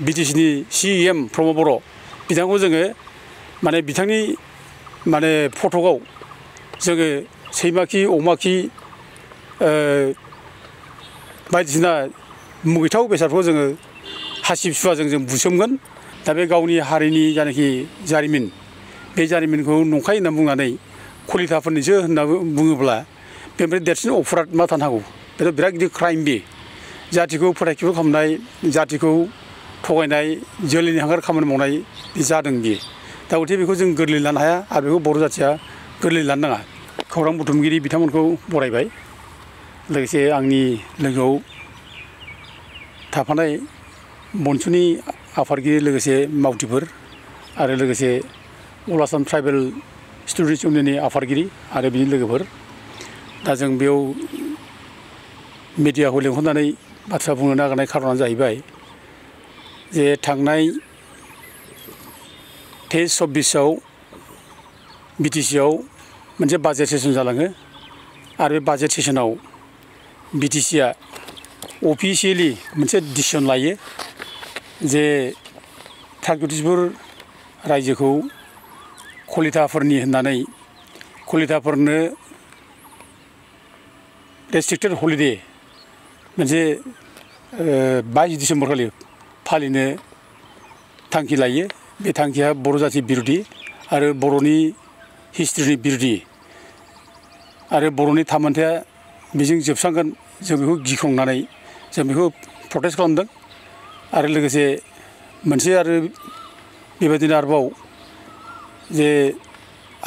BTCनि CEM प्रमद बर' बिथांखौ जोङो माने बिथांनि माने फटकआव जोङो सैमा खि अमा खि बायदिसिना मुगैथाव बेसादखौ जोङो हासिब सुवाजों जों बुसोमगोन। दा बे गावनि हारिनि जानाखि जारिमिन बे जारिमिनखौ नंखाय होनना बुंनानै कलिताफोरनिसो होनना बुङोब्ला बेनिफ्राय देरसिन अपराध मा थानो हागौ। बेथ' बिराद गिदिर क्राइम बे जातिखौ फोथायखिबो खालामनाय जातिखौ थगायनाय जोलैनि हांगार खामानि मावनाय जादों बियो। दा गथिखे बेखौ जों गोरलै लानो हाया आरो बेखौ बर' जाथिया गोरलै लानो नाङा। खौरां बुथुमगिरि बिथांमोनखौ बरायबाय लोगोसे आंनि लोगोआव थाफानाय बनसुनि आफादगिरि लोगोसे मावथिफोर आरो लोगोसे अल आसाम ट्राइबेल स्टुडेन्टस इउनियननि आफादगिरि आरो बिनि लोगोफोर। दा जों बेयाव मिडियाखौ लेंहरनानै बाथ्रा बुंनो नागिरनाय खार'नानो जाहैबाय जे थांनाय 23-24 BTCआव मोनसे बाजेट सेसन जालाङो आरो बे बाजेट सेसनाव BTCआ अफिसियेलि मोनसे डिसिसन लायो जे प्रागज्यतिसपुर रायजोखौ कलिताफोरनि होननानै कलिताफोरनो रेस्ट्रिक्टेड हलिडे मोनसे 22 डिसेम्बर खालि फालिनो थांखि लायो। बे थांखिया बर' जाथि बिरोधि आरो बर'नि हिस्ट्रिनि बिरोधि आरो बर'नि थामोनथाया बेजों जोबस्रांगोन जों बेखौ गिख्रंनानै जों बेखौ प्रटेस्ट खालामदों। आरो लोगोसे मोनसे आरो बेबायदिनो आरोबाव जे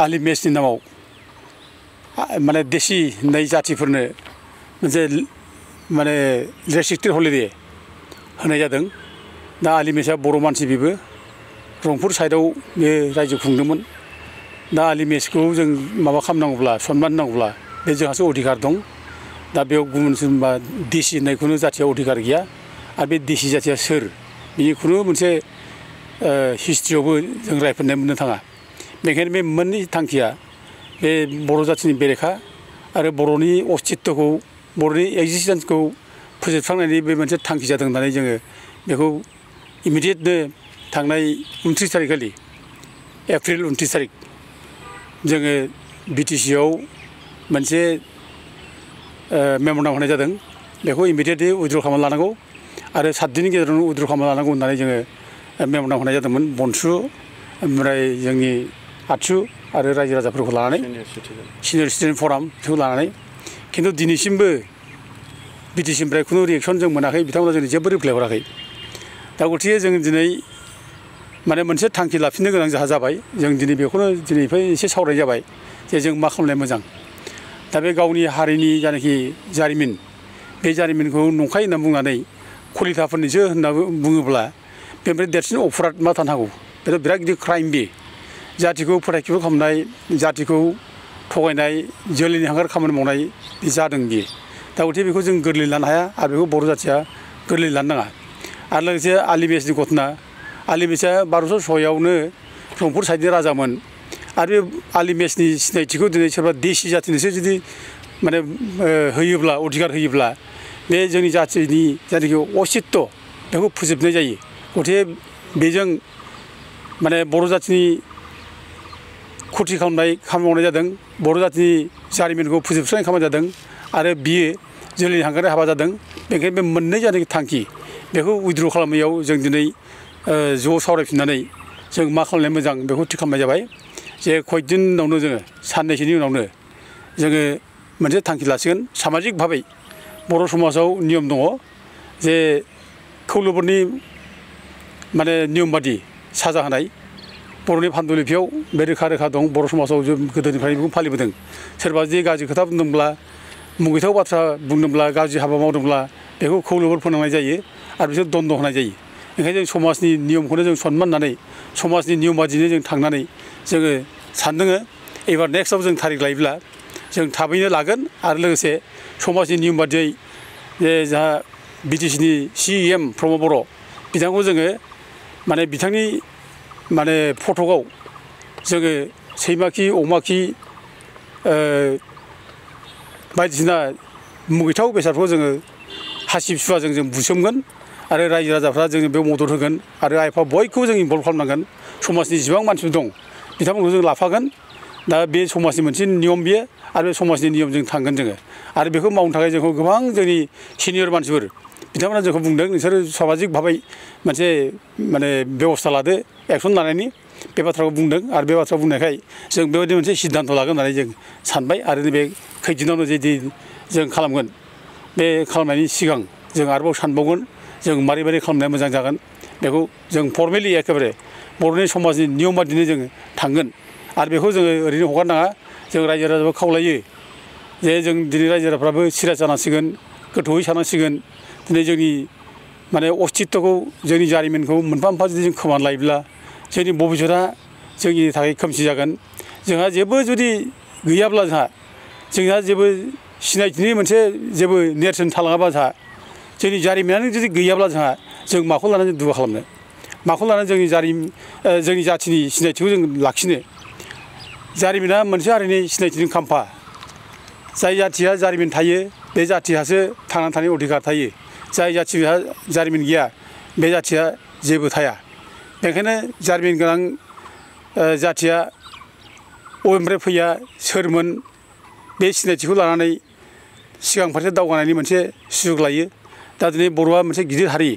आलि मेसनि नामाव माने देसि होननाय जातिफोरनो मोनसे माने रेस्ट्रिक्टेड हलिडे होनाय जादों। दा आलि मेसआ बर' मानसि बेबो रंपुर साइडआव बे रायजो खुंदोंमोन। दा आलि मेसखौ जों माबा खालामनांगौब्ला सनमान होनांगौब्ला बे जोंहासो अधिकार दं। दा बेयाव गुबुन सोरबा देसि होननायखौनो जाथिया अधिकार गैया आरो बे देसि जाथिया सोर बिनि खुनु मोनसे हिस्ट्रियावबो जों रायफोदनाय मोननो थाङा। बेनिखायनो बे मोननै थांखिया बे बर' जाथिनि बेरेखा आरो बर'नि अस्तित्वखौ बर'नि एक्जिस्टेन्सखौ फोजोबस्रांनायनि बे मोनसे थांखि जादों होननानै जोङो बेखौ इमिडियेटनो थांनाय 29 थारिख खालि एप्रिल 29 थारिख जोङो BTCआव मोनसे मेम'रेन्डाम होनाय जादों। बेखौ इमिडियेटलि उइथड्र खालामना लानांगौ आरो 7 दिननि गेजेरावनो उइथड्र खालामना लानांगौ होननानै जोङो मेम'रेन्डाम होनाय जादोंमोन बनसु ओमफ्राय जोंनि आतसु आरो रायजो राजाफोरखौ लानानै सिनियर सिटिजेन फराम बेखौ लानानै। खिन्थु दिनैसिमबो BTCनिफ्राय खुनु रिएक्सन जों मोनाखै। बिथांमोना जोंनो जेबो रिप्लाय हराखै। दा गथिखे जों दिनै माने मोनसे थांखि लाफिननो गोनां जोंहा जाबाय। जों दिनै बेखौनो दिनैनिफ्राय एसे सावरायनाय जाबाय जे जों मा खालामनाया मोजां। दा बे गावनि हारिनि जानाखि जारिमिन बे जारिमिनखौ नंखाय होनना बुंनानै कलिताफोरनिसो होनना बुङोब्ला बेनिफ्राय देरसिन अपराध मा थानो हागौ। बेथ' बिराद गिदिर क्राइम बे जातिखौ फोथायखिबो खालामनाय जातिखौ थगायनाय जोलैनि हांगार खामानि मावनाय जादों बियो। दा गथिखे बेखौ जों गोरलै लानो हाया आरो बेखौ बर' जाथिया गोरलै लानो नाङा। आरो लोगोसे आलि मेसनि घटना आलि मेसआ 1206आवनो रंपुर साइडनि राजामोन आरो बे आलि मेसनि सिनायथिखौ दिनै सोरबा देसि जातिनोसो जुदि माने होयोब्ला अधिकार होयोब्ला बे जोंनि जातिनि जायनाखि अस्तित्व बेखौ फोजोबनाय जायो। गथिखे बेजों माने बर' जातिनि खथि खालामनाय खामानि मावनाय जादों। बर' जातिनि जारिमिनखौ फोजोबस्रांनाय खामानि जादों आरो बियो जोलैनि हांगारनाय हाबा जादों। बेनिखायनो बे मोननै जानाखि थांखि बेखौ उइथड्र खालामनायाव जों दिनै ज' सावरायफिननानै जों मा खालामनाया मोजां बेखौ थि खालामनाय जाबाय जे कयदिन उनावनो जोङो साननैसोनि उनावनो जोङो मोनसे थांखि लासिगोन। सामाजिक भाबै बर' समाजाव नियम दङ जे खौलोबोरनि माने नियम बादि साजा होनाय बर'नि पान्डुलिपियाव बे रोखा रोखा दं। बर' समाजाव जों गोदोनिफ्रायनो बेखौ फालिबोदों। सोरबा जुदि गाज्रि खोथा बुंदोंब्ला मुगैथाव बाथ्रा बुंदोंब्ला गाज्रि हाबा मावदोंब्ला बेखौ खौलोबोर फोनांनाय जायो आरो बिसोर दन्द होनाय जायो। ओंखायनो जों समाजनि नियमखौनो जों सनमान होनानै समाजनि नियम बादिनो जों थांनानै जोङो सानदोङो एबार नेक्स्टआव जों थारिख लायोब्ला जों थाबैनो लागोन आरो लोगोसे समाजनि नियम बादियै जे जोंहा BTCनि CEM प्रमद बर' बिथांखौ जोङो माने बिथांनि माने फटकआव जोङो सैमा खि अमा खि बायदिसिना मुगैथाव बेसादखौ जोङो हासिब सुवाजों जों बुसोमगोन आरो रायजो राजाफ्रा जोंनो बेयाव मदद होगोन आरो आइ आफा बयखौबो जों इनभल्भ खालामनांगोन समाजनि जेसेबां मानसिफोर दं बिथांमोनखौ जों लाफागोन दा बे समाजनि मोनसे नियम बियो आरो बे समाजनि नियमजों थांगोन जोङो आरो बेखौ मावनो थाखाय जोंखौ गोबां जोंनि सिनियर मानसिफोर बिथांमोना जोंखौ बुंदों नोंसोरो सामाजिक भाबै मोनसे माने बेबस्था लादो एक्सन लानायनि बे बाथ्राखौ बुंदों आरो बे बाथ्रा बुंनायखाय जों बेबायदि मोनसे सिद्धान्त लागोन होननानै जों सानबाय आरो नैबे खैदिनावनो जुदि जों खालामगोन बे खालामनायनि सिगां जों आरोबाव सानबावगोन जों मारै मारै खालामनाया मोजां जागोन बेखौ जों फर्मेलि एखेबारे बर'नि समाजनि नियम बादिनो जोङो थांगोन आरो बेखौ जोङो ओरैनो हगारनाङा जों रायजो राजाखौ खावलायो जे जों दिनै रायजो राजाफ्राबो सिरियास जानांसिगोन गोथौयै सानांसिगोन दिनै जोंनि माने अस्तित्वखौ जोंनि जारिमिनखौ मोनफा मोनफा जुदि जों खोमाना लायोब्ला जोंनि भबिष्यतआ जोंनि थाखाय खोमसि जागोन जोंहा जेबो जुदि गैयाब्ला जोंहा जेबो सिनायथिनि मोनसे जेबो नेरसोन थालाङाबा जोंनि जारिमिनानो जुदि गैयाब्ला जों माखौ लानानै दुगा खालामनो माखौ लानानै जोंनि जाथिनि सिनायथिखौ जों लाखिनो जारिमिना मोनसे हारिनि सिनायथिनि खाम्फा जाय जाथिया जारिमिन थायो बे जाथिहासो थांनानै थानायनि अधिकार थायो जाय जाथिहा जारिमिन गैया बे जाथिया जेबो थाया बेखायनो जारिमिन गोनां जाथिया बबेनिफ्राय फैया सोरमोन बे सिनायथिखौ लानानै सिगां फारसे दावगानायनि मोनसे सुजुग लायो दा दिनै बर'आ मोनसे गिदिर हारि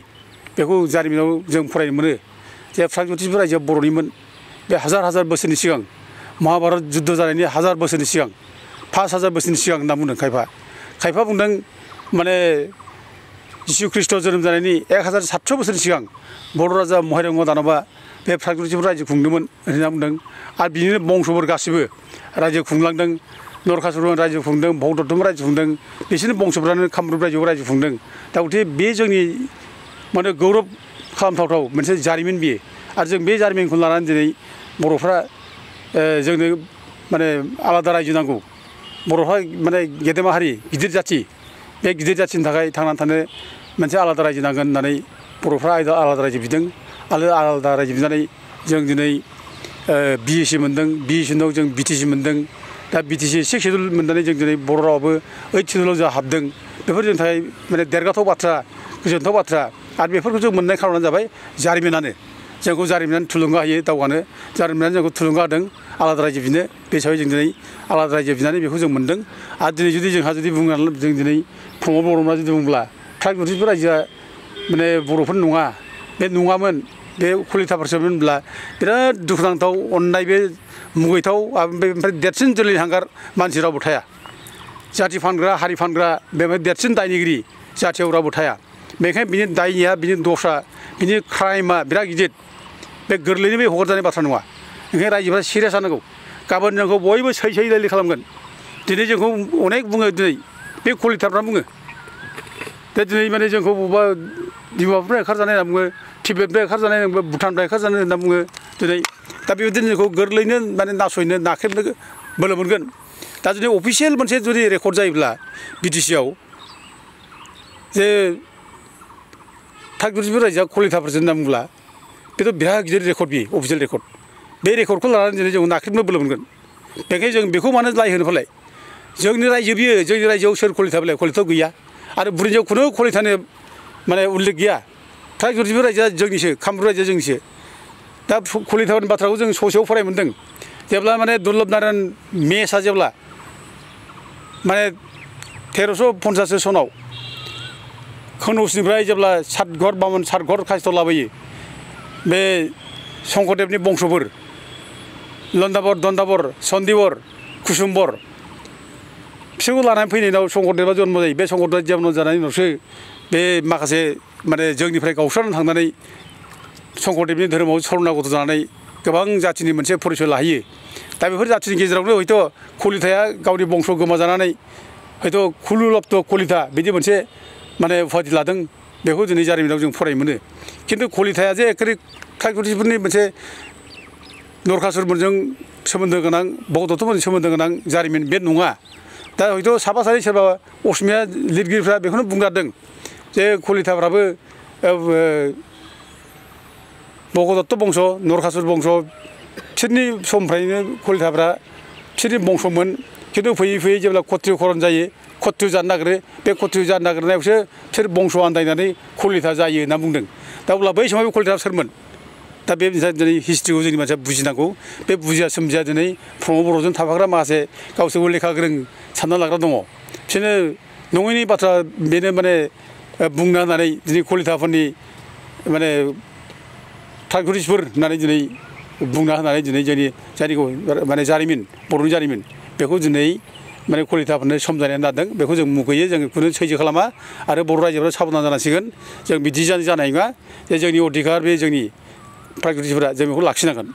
बेखौ जारिमिनाव जों फरायनो मोनो जे प्रागज्यतिष रायजोआ बर'निमोन बे हाजार हाजार बोसोरनि सिगां महाभारत जुद्ध जानायनि हाजार बोसोरनि सिगां 5000 बोसोरनि सिगां होनना बुंदों खायफा बुंदों माने जिशु ख्रीष्ट जोनोम जानायनि 1700 बोसोरनि सिगां बर' राजा महारंग दानबआ बे प्रागज्यतिष रायजो खुंदोंमोन होनना बुंदों आरो बिनिनो बंसफोर गासिबो रायजो खुंलांदों नरकासुरमोन रायजो खुंदों भगदत्तमोन रायजो खुंदों बिसोरनि बंसफ्रानो कामरुप रायजोआव रायजो खुंदों दा गथे बे जोंनि माने गौरब खालामथावथाव मोनसे जारिमिन बियो आरो जों बे जारिमिनखौ लानानै दिनै बर'फ्रा जोंनो माने आलादा रायजो नांगौ बर'फ्रा माने गेदेमा हारि गिदिर जाथि बे गिदिर जाथिनि थाखाय थांनानै थानो मोनसे आलादा रायजो नांगोन होननानै बर'फ्रा आलादा रायजो बिदों आरो आलादा रायजो बिनानै जों दिनै BSc मोन्दों BSc उनाव जों BTC मोन्दों दा BTC 6 सिडुल मोननानै जों दिनै बर' रावाबो 8 सिडुलाव जों हाबदों बेफोर जोंनि थाखाय माने देरगाथाव बाथ्रा गोजोनथाव बाथ्रा आरो बेफोरखौ जों मोननाय खार'नानो जाबाय जारिमिनानो जोंखौ जारिमिनानो थुलुंगा होयो दावगानो जारिमिनानो जोंखौ थुलुंगा होदों आलादा रायजो बिनो बे हिसाबै जों दिनै आलादा रायजो बिनानै बेखौ जों मोन्दों आरो दिनै जुदि जोंहा जुदि बुंनानै जों दिनै प्रमद बर'मोना जुदि बुंब्ला प्रागज्यतिष रायजोआ माने बर'फोर नङा बे नङामोन बे कलिताफोरसोमोनब्ला बिराद दुखुनांथाव अननाय बे मुगैथाव ओमफ्राय देरसिन जोलैनि हांगार मानसि रावबो थाया जाथि फानग्रा हारि फानग्रा बेबायदि देरसिन दायनिगिरि जाथियाव रावबो थाया बेखायनो बिनि दायनिया बिनि दसा बिनि क्राइमा बिराद गिदिर बे गोरलैनो बे हगारजानाय बाथ्रा नङा ओंखायनो रायजोफ्रा सिरियास जानांगौ गाबोन जोंखौ बयबो सै रायलाय खालामगोन दिनै जोंखौ अनेक बुङो दिनै बे कलिताफ्रा बुङो दा दिनै माने जोंखौ बबेबा डिमापुरनिफ्राय ओंखारजानाय होनना बुङो तिब्बेतनिफ्राय ओंखारजानाय भुटाननिफ्राय ओंखारजानाय होनना बुङो दिनै दा बेबायदिनो जोंखौ गोरलैनो माने नासयनो नाख्रेबनो बोलो मोनगोन दा जुदि अफिसियेल मोनसे जुदि रेकर्ड जायोब्ला BTC आव जे प्रागज्यतिष रायजोआ कलिताफोरजों होनना बुंब्ला बेथ' बिराद गिदिर रेकर्ड बियो अफिसियेल रेकर्ड बे रेकर्डखौ लानानै दिनै जों नाख्रेबनो बोलो मोनगोन बेखायनो जों बेखौ मानो दाय होनो फालाय जोंनि रायजो बियो जोंनि रायजोआव सोर कलिता फालाय कलिता गैया आरो बुरिनियाव खुनु कलितानि माने उल्लेख गैया प्रागज्यतिष रायजोआ जोंनिसो कामरुप रायजोआ जोंनिसो दा कलिताफोरनि बाथ्राखौ जों ससेयाव फराय मोन्दों जेब्ला माने दुर्लभ नारायण मेसआ जेब्ला माने 1350 सनाव कनौजनिफ्राय जेब्ला सातघर बामन सातघर कायस्थ लाबोयो बे शंकरदेबनि बंसफोर लन्दाबर दन्दाबर सन्दिबर कुसुम्बर बिसोरखौ लानानै फैनायनि उनाव शंकरदेबा जन्म जायो बे शंकरदेब जन्म जानायनि उनावसो बे माखासे माने जोंनिफ्राय गावस्रानानै थांनानै शंकरदेबनि धोरोमाव शरणागत जानानै गोबां जाथिनि मोनसे परिचय लाहैयो दा बेफोर जाथिनि गेजेरावनो हयथ' कलिताया गावनि बंस गोमाजानानै हयथ' कुलुलब्ध कलिता बिदि मोनसे माने उपाधि लादों बेखौ दिनै जारिमिनाव जों फरायनो मोनो खिन्थु कलिताया जे एखेबारे प्रागज्यतिषफोरनि मोनसे नरकासुरमोनजों सोमोन्दो गोनां भगदत्तमोनजों सोमोन्दो गोनां जारिमिन बे नङा दा हयथ' साफा सानै सोरबा असमिया लिरगिरिफ्रा बेखौनो बुंगारदों जे कलिताफ्राबो भगदत्त बंस नरकासुर बंस बिसोरनि समनिफ्रायनो कलिताफ्रा बिसोरनि बंसमोन खिन्थु फैयै फैयै जेब्ला क्षत्रिय करन जायो खत्रि जानो नागिरो बे खत्रि जानो नागिरनायावसो बिसोर बंस' आन्दायनानै कलिता जायो होनना बुंदों दा अब्ला बै समाव बे कलिताया सोरमोन दा बे दिनै हिस्ट्रिखौ जोंनि मानसिया बुजिनांगौ बे बुजिया सोमजिया दिनै प्रमद बर'जों थाफाग्रा माखासे गावसोरबो लेखा गोरों सानना लाग्रा दङ बिसोरनो नङैनि बाथ्रा बेनो माने बुंना होननानै दिनै कलिताफोरनि माने थागिरिफोर होननानै दिनै बुंना होनानै दिनै जोंनि जायनिखौ माने जारिमिन बर'नि जारिमिन बेखौ दिनै माने कलिताफोरनो समजानानै लादों बेखौ जों मुगैयो जों बेखौनो सैज्य खालामा आरो बर' रायजोफोरा साबधान जानांसिगोन जों बिदि जानाय नङा जे जोंनि अधिकार बे जोंनि प्रागिरिफोरा जों बेखौ लाखिनांगोन